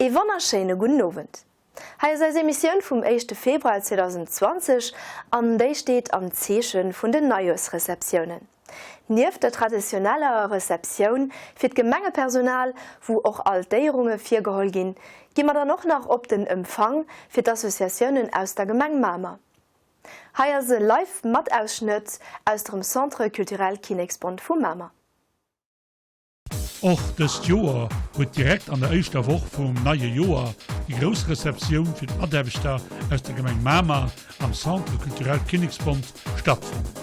Ee wonnerschéine gudden Owend. Hei ass eis Emissioun vum éischte Februar 2020 an déi steet am Zeeche vun den Neijoersreceptiounen. Nieft der traditioneller Receptioun fir d'Gemengepersonal, wou och all d'Éierunge virgeholl ginn, gi mer dann och nach op den Empfang fir d'Associatiounen aus der Gemeng Mamer. Hei ass e Live-Matausschnëtt aus drem Centre Culturel Kinneksbond vu Mamer. Och dëst Joer huet direkt an der éischter Woch vum neie Joer déi grouss Receptioun fir d'Mataarbechter aus der Gemeng Mamer am Centre Culturel Kinneksbond stattfonnt.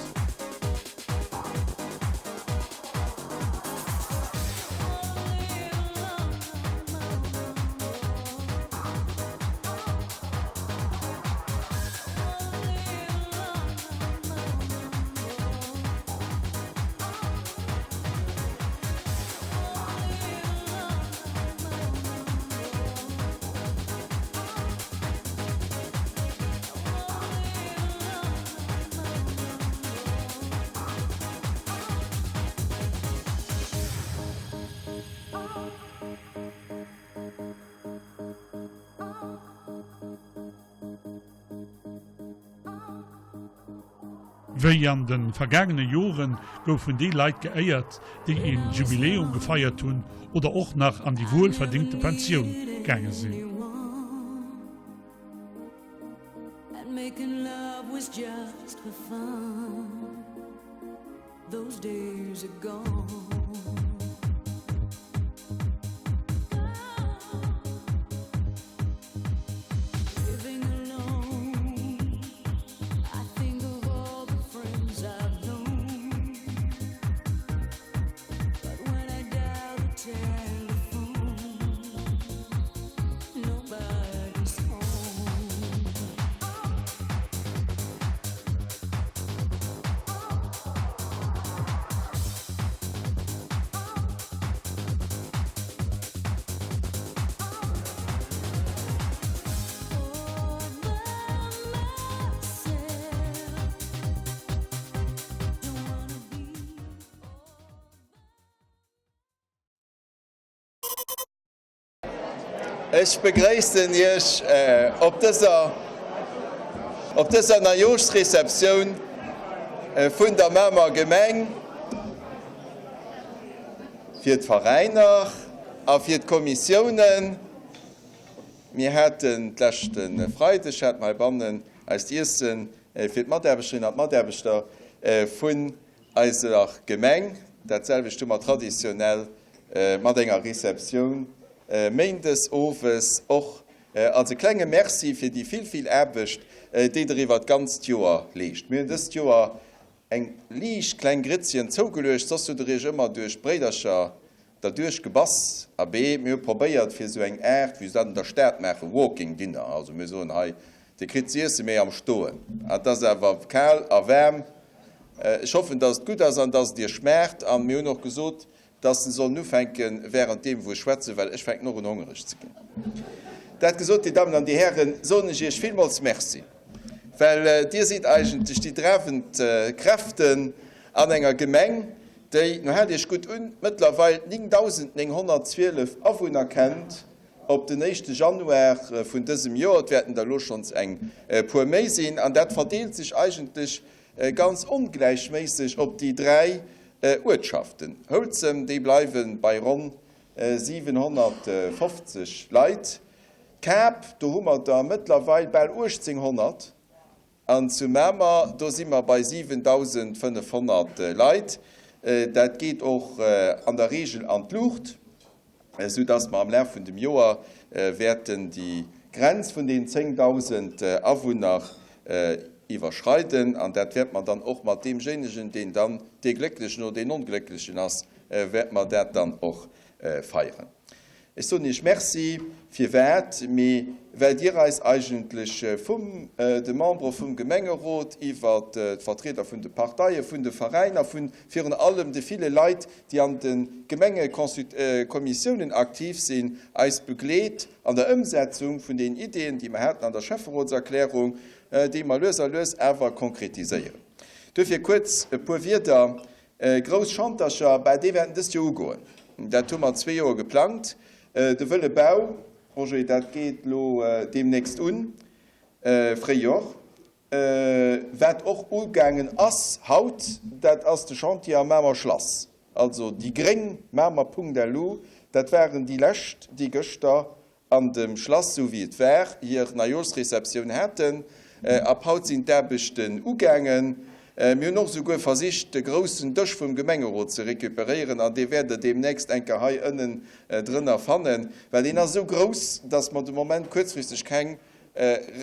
Wéi an de vergaangene Joren goufen déi Leit geéiert, déi een Jubiläum gefeiert hunn oder och nach an déi wuel verdéngte Pensioun gaange sinn. Ech begréissen Iech op dëser op dëser Neijooschreceptioun vun der Mamer Gemeng fir d'Veräiner a fir d'Kommissiounen. Mir haten d'leschte Freideg hate mer heibannen eist Iessen fir d'Mataarbechterinnen an d'Mataarbechter vun eiser Gemeng. Dat selwecht hu mer traditionell mat enger Receptioun méindes owes, och als e klenge Merci fir déi vill, vill Aarbecht, déi Der iwwert d'ganzt Joer leescht. Mir hunn dëst Joer eng liicht kleng Gritzchen zougeluecht, soss hutt Der Iech ëmmer duerch d'Bréidercher Derduerch gebass. Abee, mir hu probéiert fir esou eng Aart, wéi se dat an der Stad maachen, Walking Dinner, also mir soen hei, Dir kritt z'iesse mee am Stoen. Et ass awer kal a waarm. Ech hoffen, dass et gutt ass an dass et Iech schmaacht. An mir hunn och gesot, dass se sollen ufänken, während deem wou ech schwätzen, well ech fänken och un hongereg ze ginn. Dat gesot, Dir Dammen an Dir Hären, soen ech Iech villmools Merci, well Dir sidd eigentlech déi dreiwend Kräften an enger Gemeng, déi, no haalt Iech gutt un, mëttlerweil 9.912 Awunner kennt op den éischte Januar vun dësem Joer. Et wäerten der elo schonns eng puer méi sinn. An dat verdeelt sech eigentlech ganz ongläichméisseg op déi 3 Uertschaften. Holzem, déi bleiwe bei ronn 750 Leit. D'Kap, do hu mer der mëttlerweil bal 1.800. An zu Mamer, do si mer bei 7.500 Leit. Dat geet och an der Regel an d'Luucht, soudass mer am Laf vun dem Joer wäerten déi Grenz vun den 10.000 Awunner iwwerschreiden. An dat wäerte mer dann och mat deemjéinegen, deen dann dee Glécklechen oder deen Onglécklechen ass, wäerte mer dat dann och feieren. Ech soen Iech Merci. Firwat? Mee well Dir eis eigentlech vum de Membere vum Gemengerot iwwer d'Vertrieder vun de Parteien, vun de Veräiner, vu virun allem de ville Leit, déi an de Gemengekommissiounen aktiv sinn, eis begleet an der Ëmsetzung vun den Ideeën, déi mer haten an der Schäfferotserklärung, déi mer lues a lues awer konkretiséieren. Duerfir kuerz e puer Wierder Grouss Schantercher, bah, déi wäerten dëst Joer ugoen. Dat hu mer zwee Joer geplangt. De wëlle Bau Roger, dat geet elo deemnächst un, Fréijor. Wat och ugaangen ass haut, dat ass de Chantier am Mamer Schlass. Also déi gréng Mamer.lu, dat waren déi lescht, déi gëschter an dem Schlass, sou wéi et war, hir Neijooschreceptioun haten. Ab haut sinn d'Aarbechten ugaangen. Mir hunn och esouguer versicht, de groussen Dësch vum Gemengerot ze recuperéieren an dee wäert Der deemnächst eng Kéier hei ënnen drënner fannen, well deen ass esou grouss, dass mer de Moment kuerzfristeg keng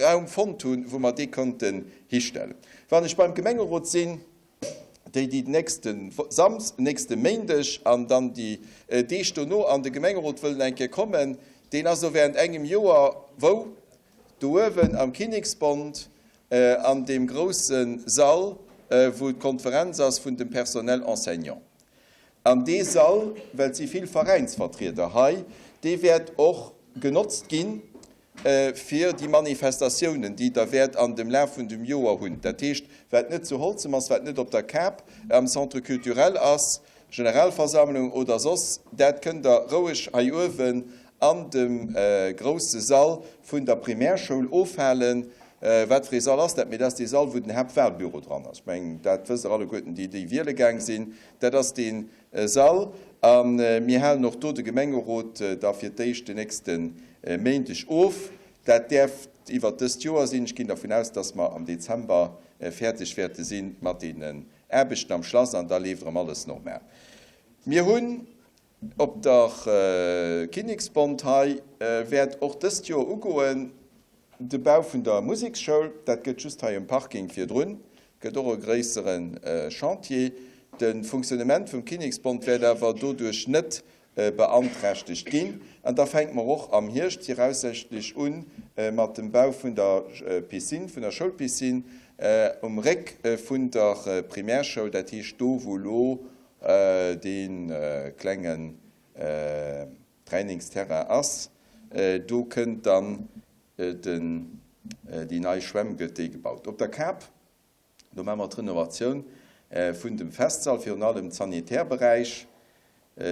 Raum fonnt hunn, wou mer dee konnten histellen. Wann ech beim Gemengerot sinn, déi, déi den nächste Sams-, nächste Méindeg an dann déi Deeg dono an de Gemengerot wëllen eng Kéier kommen, deen ass elo während engem Joer wou? Do uewen am Kinneksbond an deem grousse Sall, wou d'Konferenz ass vun dem Personnel enseignant. An dee Sall, well et si vill Veräinsvertrieder hei, dee wäert och genotzt ginn, fir déi Manifestatiounen, déi Der wäert an dem Laf vun dem Joer hunn, dat heescht, wat net zu Holzem ass, wat net op der Kap am Centre culturel ass, Generalversammlung oder soss, dat kënnt Der roueg hei uewen an dem grousse Sall vun der Primärschoul ofhalen. Wat fir ee Sall ass dat? Mee dat ass dee Sall, wou den Haaptwahlbüro dran ass. Ech mengen, dat wësst Der alleguerten, déi, déi wiele gaang sinn. Dat ass dee Sall. A mir halen och do de Gemengerot da fir d'éischt den nächste Méindeg of. Dat däerft iwwert dëst Joer sinn. Ech ginn dervun aus, dass mer am Dezember fäerdeg wäerte si mat deenen Aarbechten am Schlass an da leeft erëm alles normal. Mir hunn op der Kinneksbond hei wäert och dëst Joer ugoen. De Bau vun der Museksschoul, dat gëtt just hei um Parking virdrun, gëtt och e gréissere Chantier. De Fonctionnement vum Kinneksbond wäert awer doduerch net beanträchtegt ginn. An da fänke mer och am Hierscht viraussichtlech u mat dem Bau vun der Piscine, vun der Schoulpiscine um Réck vun der Primärschoul, dat heescht do, wou elo dee klengen Trainingsterrain ass. Do kënnt dann den, déi nei Schwämm gëtt déi gebaut. Op der Kap, do maache mer d'Renovatioun vun dem Festsall, virun allem d'Sanitärberäich.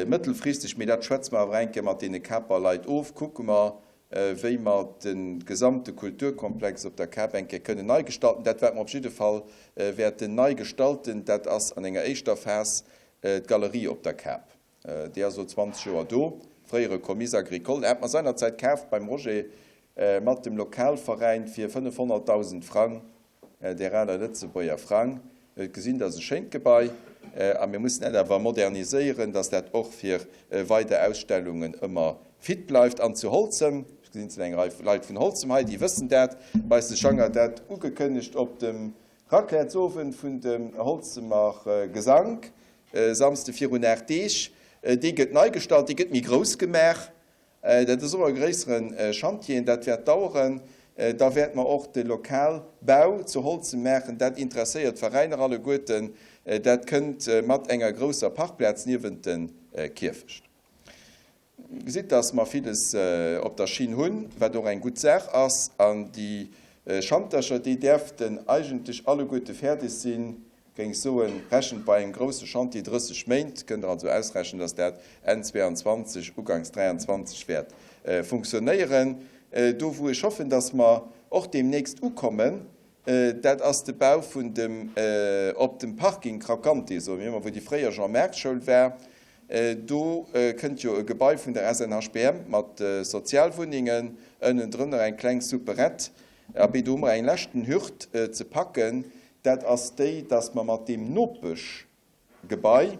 Mëttelfristeg, mee dat schwätze mer awer eng Kéier mat deene Kaper Leit of, kucke mer, wéi mer de gesamte Kulturkomplex op der Kap eng Kéier kënnen nei gestalten. Dat, wat mer op jidde Fall wäerten nei gestalten, dat ass an enger éischter Phas d'Galerie op der Kap. Déi ass elo 20 Joer do, fréiere Commis agricole. Hat mer seinerzäit kaaft beim Roger mat dem Lokalveräin fir 500.000 Frang, där aler Lëtzebuerger Frang. Et gesinn, dat ass e schéint Gebai a mir mussen dat awer moderniséieren, dass dat och fir weider Ausstellungen ëmmer fit bleift. An zu Holzem, ech gesinn, et sinn eng Rei Leit vun Holzem hei, déi wëssen dat, weist de Schanger dat ugekënnegt op dem Raclette's-Owend vun dem Holzemer Gesank. Samsde virun 8 Deeg. Dee gëtt nei gestallt, dee gëtt méi grouss gemaach. Dat ass och e gréissere Chantier, dat wäert daueren. Da wäerte mer och de Lokalbau zu Holzem maachen. Dat interesséiert d'Veräiner alleguerten. Dat kënnt mat enger grousser Parkplaz niewent de Kierfecht. Gesitt, dass mer villes op der Schinn hunn, wat och eng gutt Saach ass. An déi Schantercher, déi däerften eigentlech alleguerte fäerdeg sinn, géing ech soen, rechent bei engem grousse Chantier 30 Méint, kënnt Der also ausrechnen, dass dat Enn 22, uganks 23 wäert funktionéieren. Do wou ech hoffen, dass mer och deemnächst ukommen, Dat ass de Bau vun dem, op dem Parking Crocante, soe mir ëmmer, wou déi fréier Jean Mertz Schoul war. Do kënnt jo e Gebai vun der SNHBM mat Sozialwunnengen, ënnendrënner eng kleng Supperette. Abee, do hu mer eng leschten Hürd ze packen, dat ass déi, dass mer mat deem Nopeschgebai,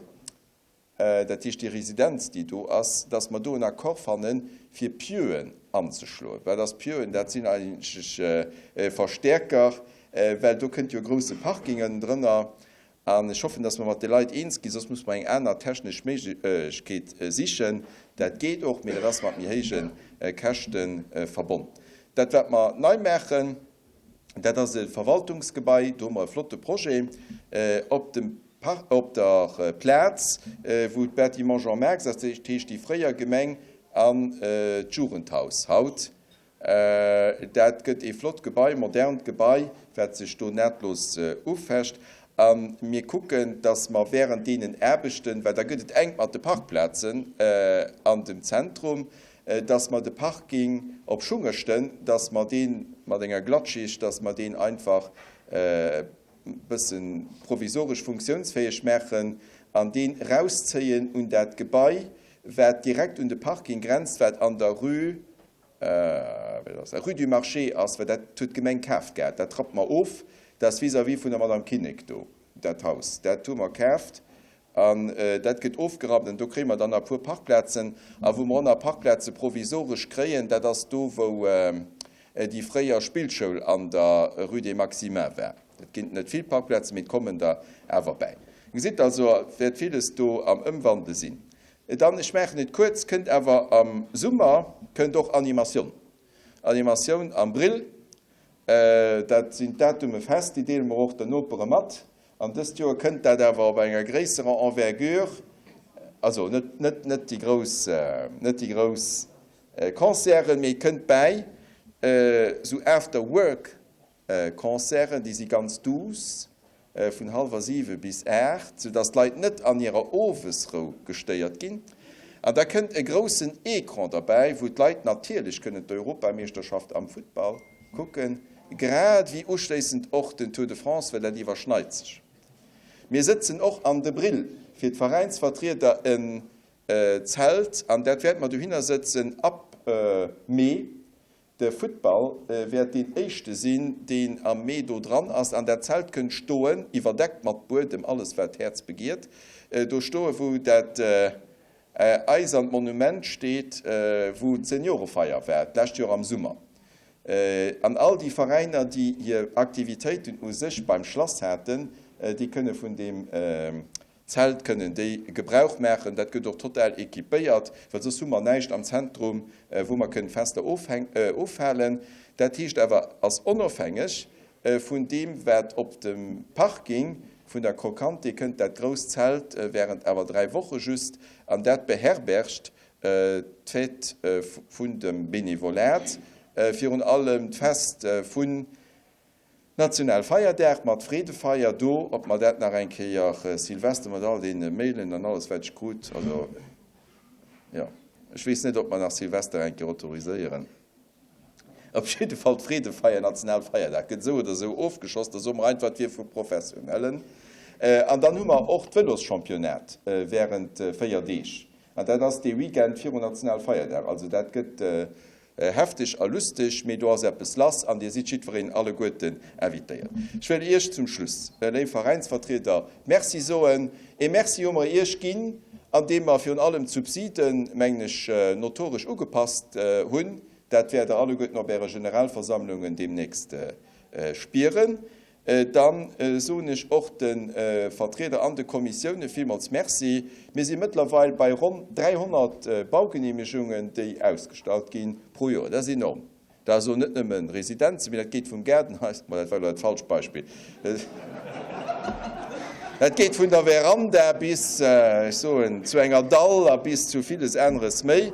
dat heescht déi Residenz, déi do ass, dass mer do en Accord fannen, fir Pieuen anzeschloen. Wat ass Pieuen? Dat sinn eigentlech Verstäerker, well do kënnt jo e grouse Parking ënnendrënner. An ech hoffen, dass mer mat de Leit eens ginn, soss muss mer eng aner technesch Méiglechkeet sichen. Dat geet och, mee dat ass mat méi héije Käschte verbonn. Dat, wat mer nei maachen, Dat ass e Verwaltungsgebai. Do hu mer e flotte Projet op dem Park, op der Plaz, wou d'Bâtiment Jean Marx ass, dat heescht déi fréier Gemeng an d'Jugendhaus haut. Dat gëtt ee flott Gebai, modernt Gebai, wat sech do nahtlos ufächt. A mir kucken, dass mer während deenen Aarbechten, well da gëtt et enk mat de Parkplazen an dem Zentrum. dass mer de Parking op Schungeschten, dass mer dee mat enger Glattschicht, dass mer deen einfach e bësse provisoresch funktiounsfäeg maachen an deen erauszéien un dat Gebai, wat direkt un de Parking grenzt, wat an der Rue, wat ass dat, Rue du Marché ass, well dat huet d'Gemeng kaaft gehat. Dat rappt mer of, dat ass vis-à-vis vun der Madame Kinnek do, dat Haus. Dat hu mer kaaft an dat gëtt ofgerappt an do kréie mer dann nach e puer Parkplazen. A wou mer och nach Parkplaze provisoresch kréien, dat ass do, wou déi fréier Spillschoul an der Rue des Maximins war. Et ginn net vill Parkplazen, mee et kommen der awer bäi. Dir gesitt also, et wäert villes do am Ëmwandle sinn. Dann, ech maachen et kuerz, kënnt awer am Summer kënnt och Animatioun. Animatioun am Brill, dat sinn d'Datume fest, déi deele mer och den Nopere mat. An dëst Joer kënnt dat awer op enger gréisserer Envergure, also net, net, net déi grouss, net déi grouss Concerten, mee et kënnt bäi esou After Work Concerten, déi si ganz douce, vun hallwer siwe bis 8, soudass d'Leit net an hirer Owesrou gestéiert ginn. An da kënnt e groussen Ecran derbäi, wou d'Leit natierlech kënnen d'Europameeschterschaft am Futtball kucken, grad ewéi uschléissend och den Tour de France, well dat iwwerschneit sech. Mir sëtzen och an de Brill fir d'Veräinsvertrieder en Zelt, an dat wäerte mer dohinner sëtzen ab Mee. De Futtball wäert deen éischte sinn, deen am Mee do dran ass. An dat Zelt kënnt stoen, iwwerdeckt mat Buedem, alles wat d'Häerz begiert, do stoen, wou dat eisernt Monument steet, wou d'Seniorefeier war d'lescht Joer am Summer. An all déi Veräiner, déi hir Aktivitéiten u sech beim Schlass haten, déi kënne vun deem Zelt kënnen déi Gebrauch maachen. Dat gëtt och total équipéiert, well soss hu mer näischt am Zentrum, wou mer kënnen Fester ofhalen. Dat heescht awer, ass onofhängeg vun deem, wat op dem Parking vun der Croquante kënnt, dat grousst Zelt während awer 3 Woche just, an dat beherbergt d'Fête vun dem Benevolat, virun allem d'Fest vun National Feierdag mat Freedefeier do, ob mer dat nach eng Kéier Silvester mat all deene Mailen an alles wat ech krut, also jo, ech weess net ob mer nach Silvester eng Kéier autoriséieren. Op jidde Fall d'Freedefeier, National Feierdag gëtt esou oder esou ofgeschoss, da soe mer einfach et wier vu Professionellen. An dann hu mer och d'Vëloschampionnat während 4 Deeg an dat ass dee Weekend viru National Feierdag, also dat gëtt Hefteg a lusteg, mee do ass eppes lass an dir sidd jiddwereen alleguerten invitéiert. Ech wëll Iech zum Schluss, léif Veräinsvertrieder, Merci soen. Ee Merci hu mer Iech ginn, andeem mer virun allem d'Subsiden, mengen ech, notoresch ugepasst hunn. Dat wäert Der alleguerten op Äre Generalversammlungen deemnächst spieren. Dann soen ech och de Vertrieder an de Kommissioune villmools Merci. Mir si mëttlerweil bei ronn 300 Baugenehmegungen, déi ausgestallt gi pro Joer. Dat ass enorm. Dat ass elo net nëmme Residenzen, mee dat geet vum Gaardenhaus, ma dat war elo dat falscht Beispill, dat geet vun der Veranda bis, ech soen, zu enger Dall a bis zu villes aneres méi.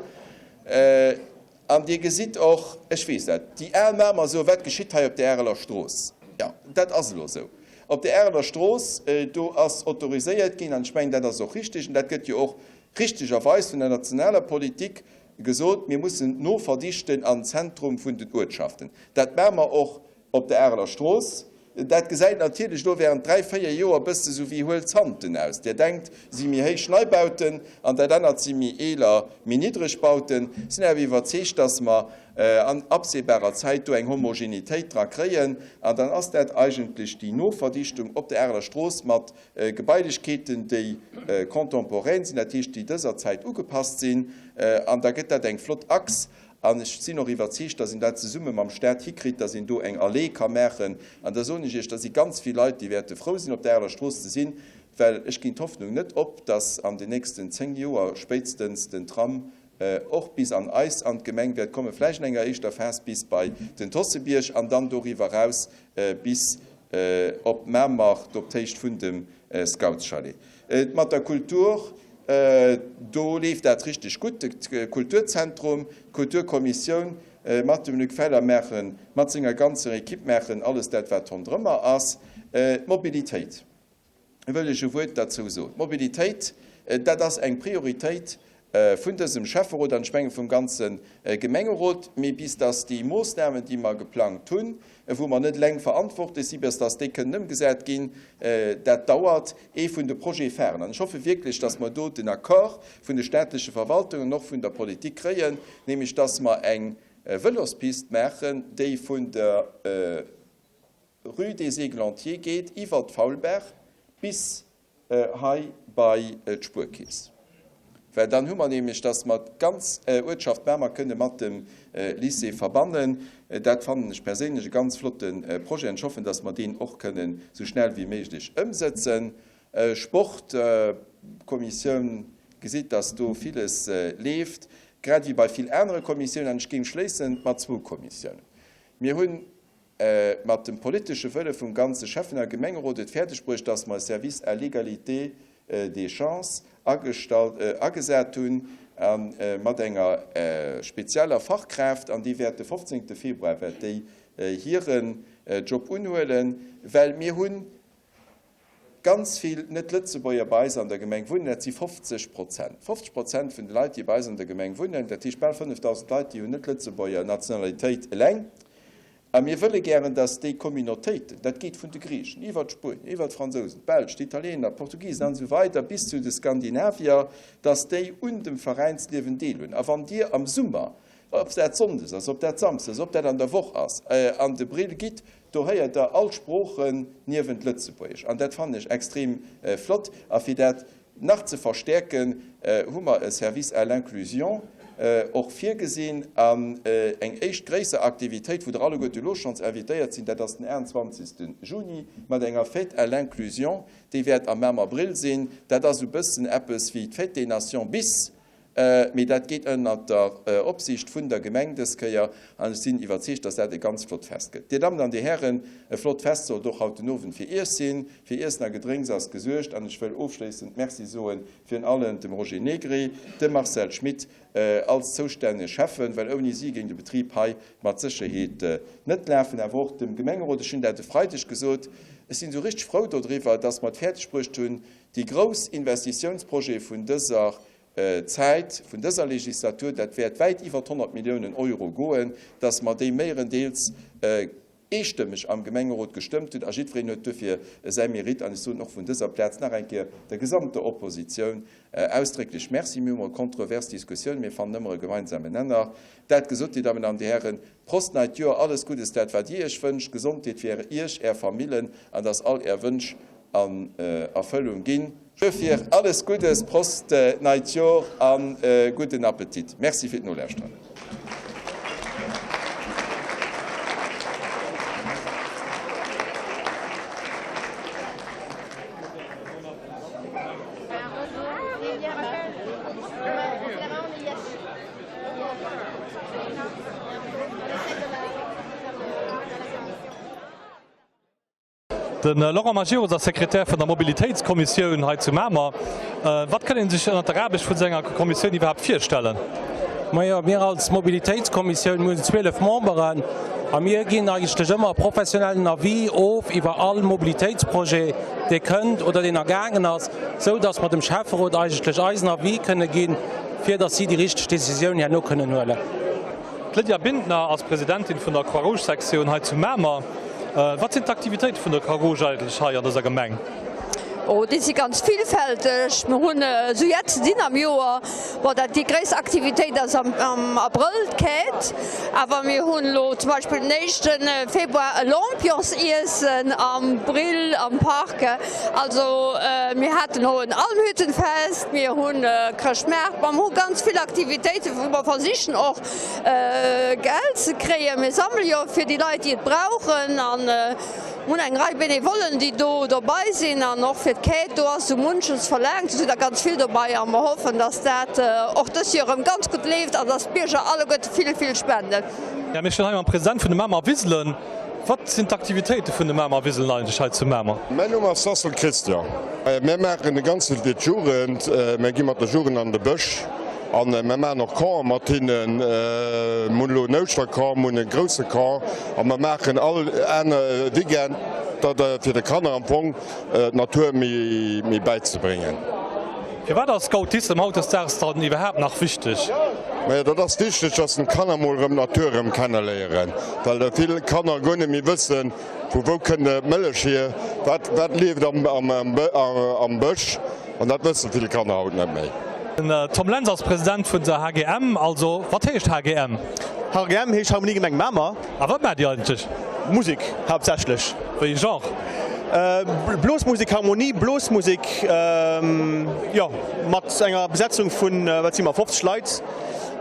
An Dir gesitt och, ech weess dat, déi al Mamer soen, wat geschitt hei op der Areler Strooss? Jo, dat ass elo esou. Op der Areler Strooss, do ass autoriséiert ginn, an ech mengen, dat ass och richtig, an dat gëtt jo och richtegerweis vun der nationaler Politik gesot, mir mussen noverdichten am Zentrum vun den Uertschaften. Dat maache mer och Op der Areler Strooss. Dat gesäit natierlech elo während 3, 4 Joer e bësse sou wéi huel Zanten aus. Dir denkt, si méi héich Neibauten an dat anert si méi eeler, méi niddreg Bauten. Sinn awer iwwerzeegt, dass mer an absehbarer Zäit do eng Homogenitéit dra kréien an dann ass dat eigentlech déi Noverdichtung op der Areler Strooss mat Gebailechkeeten, déi contemporain sinn, dat heescht déi dëser Zäit ugepasst sinn an da gëtt dat eng flott Achs. An ech sinn och iwwerzeegt, dass een dat zesumme mam Stat hikritt, dass een do eng Allee ka maachen. An da soen ech Iech, da si ganz vill Leit, déi wäerte frou sinn, op der Areler Strooss ze sinn, well ech ginn d'Hoffnung net op, dass an den nächsten 10 Joer spéitstens den Tram och bis an eis an d'Gemeng wäert kommen, vläicht an enger éischter Phas bis bei den Tossebierg an dann doriwwer eraus bis op Mamer, op d'Héicht vun dem Scoutschalet. Mat der Kultur, do leeft dat richteg gutt. De Kulturzentrum, d'Kulturkommissioun mat dem Luc Feller maachen, mat senger ganzer Equipe maachen alles dat, wat ronderëmmer ass. D'Mobilitéit, wëll ech e Wuert derzou soen. D'Mobilitéit, dat ass eng Prioritéit. Vun dësem Schäfferot an ech menge vum ganze Gemengerot, mee bis datt déi Moossnamen, déi mer geplangt hunn, wou mer net eleng verantwortlech sinn, bis datt déi kënnen ëmgesat ginn, dat dauert, ee vun de Projet-pharen. An ech hoffe wierklech, datt mer do den Accord vun de staatleche Verwaltungen an och vun der Politik kréien, nämlech datt mer eng Vëlospist maachen, déi vun der Rue des Églantiers geet iwwert d'Faulbaach bis hei bei d'Spuerkeess, well dann hu mer nämlech, dass mer d'ganz Uertschaft Mamer kënne mat dem Lycée verbannen. Dat fannen ech perséinlech e ganz flotte Projet an ech hoffen, dass mer deen och kënnen esou schnell wéi méiglech ëmsëtzen. Sport, Kommissioun, gesitt, dass do villes leeft, grad ewéi bei vill anere Kommissiounen. An ech géing schléissen mat zwou Kommissiounen. Mir hunn mat dem politesche Wëlle vum ganze Schäffen a Gemengerot et fäerdeg bruecht, dass mer e Service à l'égalité des chances agestallt, agesat hunn, a mat enger spezieller Fachkraaft, an déi wäert de 15. Februar wäert déi hiren Job unhuelen, well mir hunn ganz vill Net-Lëtzebuerger bei eis an der Gemeng wunnen, dat si 50 Prozent. 50 Prozent vun de Leit, déi bei eis an der Gemeng wunnen, dat heescht bal 5.000 Leit, déi hunn Net-Lëtzebuerger Nationalitéit eleng. A mir wëlle gären, datt déi Communautéiten, dat geet vun de Griichen iwwer d'Spuenier, iwwer d'Fransousen, d'Belsch, d'Italiener, d'Portugisen an esou weider bis zu de Skandinavier, datt déi un dem Veräinsliewen deelhunn. A wann Dir am Summer, ob dat sonndes ass, ob dat samsdes ass, ob dat an der Woch ass, an de Brill gitt, Do héiert Der all d'Sproochen niewent Lëtzebuergesch an dat fannen ech extrem flott. A fir dat nach ze verstäerken, hu mer e Service à l'inclusion och virgesinn an eng éischt gréisser Aktivitéit, wou Der alleguerte elo schonns invitéiert sinn, dat ass den 21. Juni mat enger Fête à l'inclusion, déi wäert am Mamer Brill sinn. Dat ass esou e bëssen eppes wéi d'Fête des Nations bis. Mee dat geet ënnert der Opsiicht vun der Gemeng dës Kéier an ech sinn iwwerzeegt, dass dat e ganz flott Fest gëtt. Dir Dammen an Dir Hären, e flott Fest sollt och haut den Owend fir Iech sinn. Fir Iessen a Gedrénks ass gesuergt an ech wëll ofschléissend Merci soe virun allem dem Roger Negri, dem Marcel Schmit als zoustänneg Schäffen, well ouni si géing de Betrib hei mat Sécherheet net lafen, awer och dem Gemengerot. Ech hunn dat e Freideg gesot, ech sinn esou richteg frou dodriwwer, dass mer et fäerdeg bruecht hunn, déi grouss Investitiounsprojete vun dëser Zäit vun dëser Legislatur, dat wäert wäit iwwer 100 Milliounen Euro goen, dass mer déi méirendeels eestëmmeg am Gemengerot gestëmmt hunn a jiddwereen huet duerfir säi Mérite. An ech soen och vun dëser Plaz nach eng Kéier der gesamter Oppositioun ausdrécklech Merci. Mir hu mol kontrovers Diskussioun, mir fannen ëmmer e gemeinsamen Nenner. Dat gesot, Dir Dammen an Dir Hären, Prost neit Joer, alles Guddes, dat wat Dir Iech wënscht, Gesondheet fir Iech, Är Famillen an dass all Är Wënsch an Erfëllung ginn. Duerfir alles Guddes, Prost neit Jor a gudden Appetit. Merci fir d'Nolauschteren. De Laurent Majerus ass Sekretär vun der Mobilitéitskommissioun hei zu Mamer. Wat kann ee sech ënnert der Aarbecht vun esou enger Kommissioun iwwerhaapt virstellen? Majo, mir als Mobilitéitskommissioun, mir hunn 12 Memberen a mir ginn eigentlech ëmmer e professionellen Avis of iwwer all Mobilitéitsprojet, dee kënnt oder deen agaangen ass, esou datt mer dem Schäfferot eigentlech eisen Avis kënne ginn, fir datt si déi richteg Decisioun herno kënnen huelen. D'Lydia Bintner ass Presidentin vun der Croix-Rouge-Sektioun hei zu Mamer. Wat sinn d'Aktivitéite vun der Croix-Rouge eigentlech hei an dëser Gemeng? Oh, déi si ganz villfälteg. Mir hunn esou jett ze dinn am Joer. Bon, dat déi gréisst Aktivitéit ass am Abrëll d'Quête. Awer mir hunn elo zum Beispill den éischte Februar e Lampionsiessen am Brill am Park. Also mir haten elo en Almhüttenfest, mir hunn Chrëschtmaart, ma mir hu ganz vill Aktivitéiten, wou mer versichen och Geld ze kréien. Mir sammele jo fir déi Leit, déi et brauchen an mir hunn eng Rei Benevollen, déi do dobei sinn an och fir d'Quête, do ass esou munches verlaangt, do sinn der ganz vill dobei a mer hoffen, dass dat och dës Joer erëm ganz gutt leeft an dass d'Bierger alleguerte vill, vill spenden. Mir stinn hei mam President vun de Mamer Wiselen. Wat sinn d'Aktivitéite vun de Mamer Wiselen eigentlech hei zu Mamer? Mäin Numm ass Sassel Christian. Mär maachen de ganzen fir d'Jugend. Mär gi mat der Jugend an de Bësch an mär maachen och Campen mat hinnen. Mir hunn elo en Ouschtercamp, mir hunn e grousse Camp a mer maachen all aner Weekend dat fir de Kanner am Fong d'Natur méi bäizebréngen. Firwat ass Scoutissem hautdesdaags dann iwwerhaapt nach wichteg? Majo, dat ass wichteg, dass den d'Kanner mol erëm d'Natur erëm kenneléieren, well vill Kanner guer net méi wëssen, vu wou kënnt d'Mëllech hier, wat wat lieft am am Bësch, an dat wësse vill Kanner haut net méi. Den Tom Lentz ass President vun der HGM. Also, wat heescht HGM? HGM heescht Harmonie Gemeng Mamer. A wat maacht Dir eigentlech? Musek haaptsächlech. Wéi e Genre? Blosmusek, Harmonie, Blosmusek, jo, mat enger Besetzung vun, wat si mer, 50 Leit.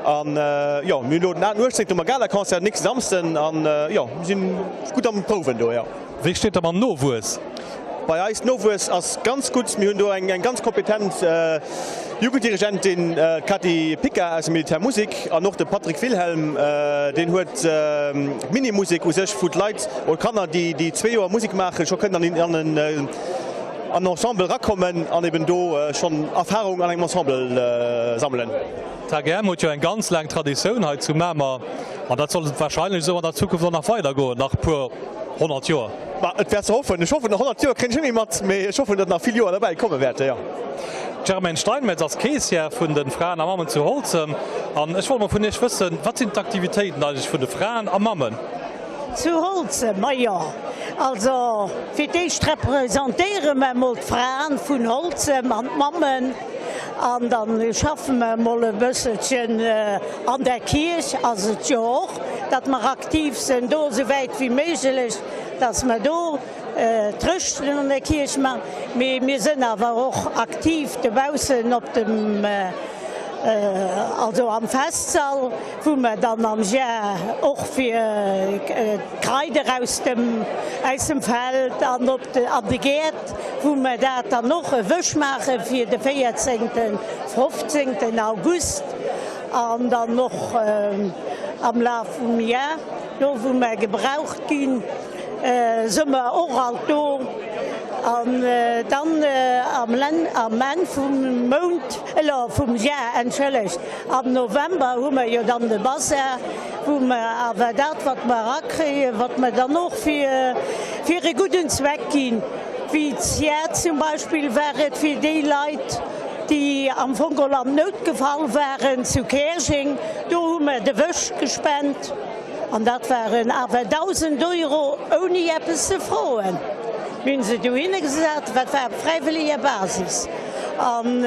An jo, mir hunn elo den 18. hu mer Galaconcert, nächste Samsden, an jo, mir sinn gutt am Prouwen do, jo. Wéi steet der mam Nowuess? Bei eis Nowuess ass ganz gutt. Mir hunn do eng ganz kompetent Jugenddirigentin, d'Cathy Pica aus der Militärmusek an och de Patrick Wilhelm, deen huet d'Minimusek u sech, wou d'Leit oder d'Kanner, déi zwee Joer Musek maachen, scho kënnen an en Ensemble erakommen an eben do schonn Erfarung an engem Ensemble sammelen. D'HGM huet jo eng ganz laang Traditioun hei zu Mamer an dat soll warscheinlech esou an der Zukunft och nach weidergoen, nach e puer 100 Joer. Ma et wär ze hoffen. Ech hoffen, 100 Joer kréien ech net méi mat, mee ech hoffen, datt nach vill Joer derbäi komme wäerte, jo. D'Germaine Steinmetz ass Keessière vun de Fraen a Mammen zu Holzem an ech wollt mol vun Iech wëssen, wat sinn d'Aktivitéiten eigentlech vun de Fraen a Mammen? Zu Holzem? Majo, also fir d'éischt representéiere mer emol d'Fraen vun Holzem an d'Mammen an dann schaffe mer emol e bësselchen an der Kierch ass et jo och, datt mer aktiv sinn do esouwäit wéi méiglech, datt mer do d'Rëschten an der Kierch man. Mee mir sinn awer och aktiv dobaussen op dem, also am Festsall. wou mer dann am Jar och fir d'Kraider aus dem aus dem Feld an op de an de Gäert, wou mer dat dann och e Wësch maache fir de véierzéngten, fofzéngten August an dann och am Laf vum Jar, do wou mer gebraucht ginn, se mer och alt do. An dann am am Enn vum Mount, vum Jar, entschëllegt, Am November hu mer jo dann de Bazar, wou mer awer dat, wat mer erakréien, wat mer dann och fir fir e gudden Zweck ginn, wéi d'Jar zum Beispill war et fir déi Leit, déi am Fong geholl an d'Nout gefall waren zu Käerjeng, do hu mer de Wësch gespent. An dat waren awer 1.000 Euro ouni eppes ze froen. Mir hunn se dohinner gesat, dat war op fräiwëlleger Basis. An,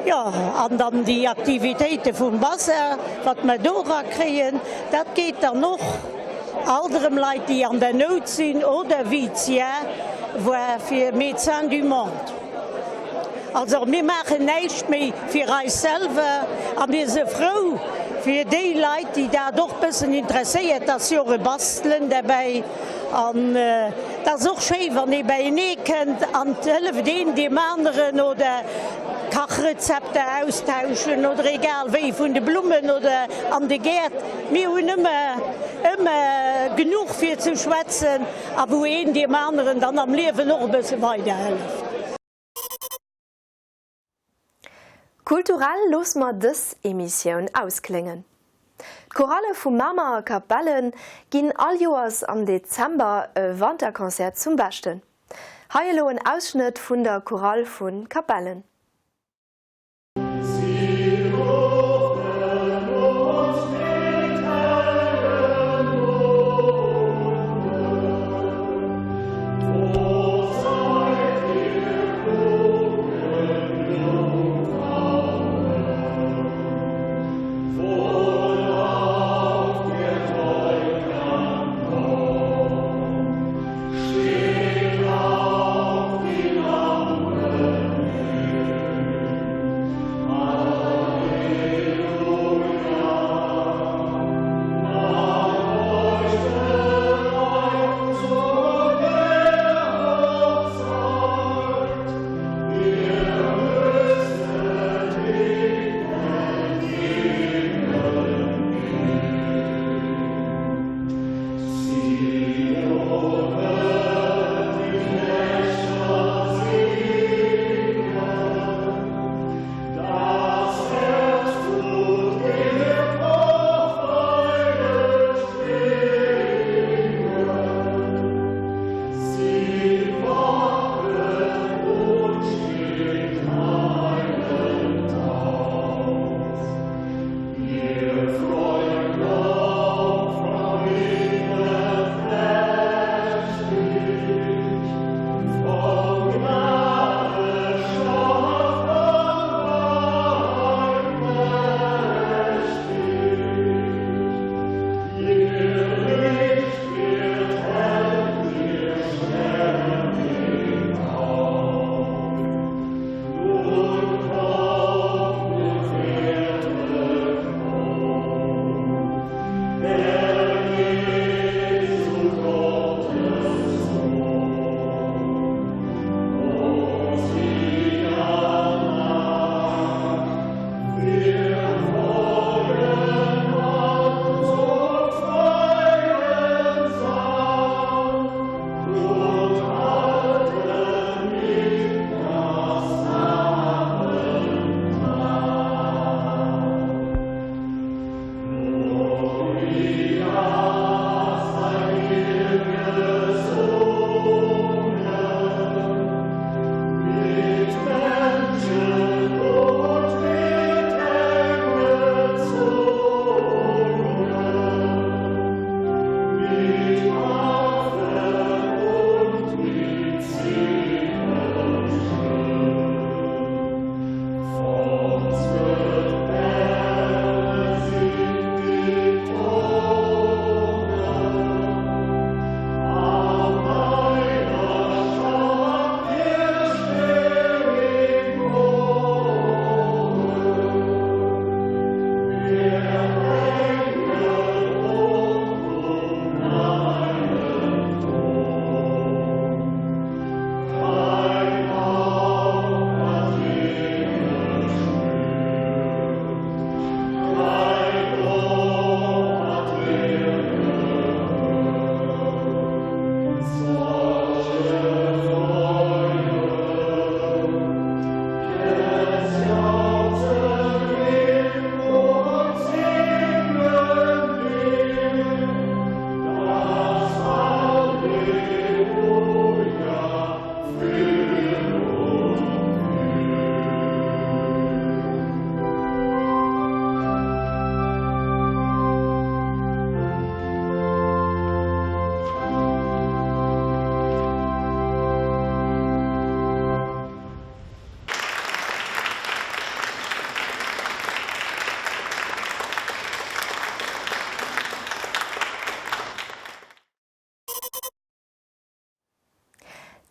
jo, an dann déi Aktivitéite vum Basar, wat mer do erakréien, dat geet dann och alt erëm Leit, déi an der Nout sinn oder wéi d'Sia war fir Médecins du Monde. Also mir maachen näischt méi fir eis selwer a mir si frou fir déi Leit, déi dat och bëssen interesséiert, dass si och e bastelen derbäi. An et ass och schéi, wann ee beienee kënnt an et hëlleft een deem aneren oder Kachrezepter austauschen oder egal wéi, vun de Blummen oder an de Gäert. Mir hunn ëmmer, ëmmer genuch fir ze schwätzen. A wou een deem aneren dann am Liewen och e bësse weiderhëlleft. Kulturell loosse mer dës Emissioun auskléngen. D'Chorale vu Mamer a Capellen ginn all Joers am Dezember e Wanterconcert zum Beschten. Hei elo en Ausschnëtt vun der Chorale vu Capellen.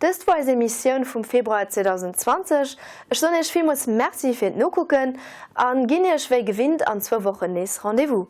Dëst wor eis Emissioun vum Februar 2020. Ech soen iech villmools Merci fir d'Nokucken an ginn iech wéi gewinnt an zwou Wochen nees Rendez-vous.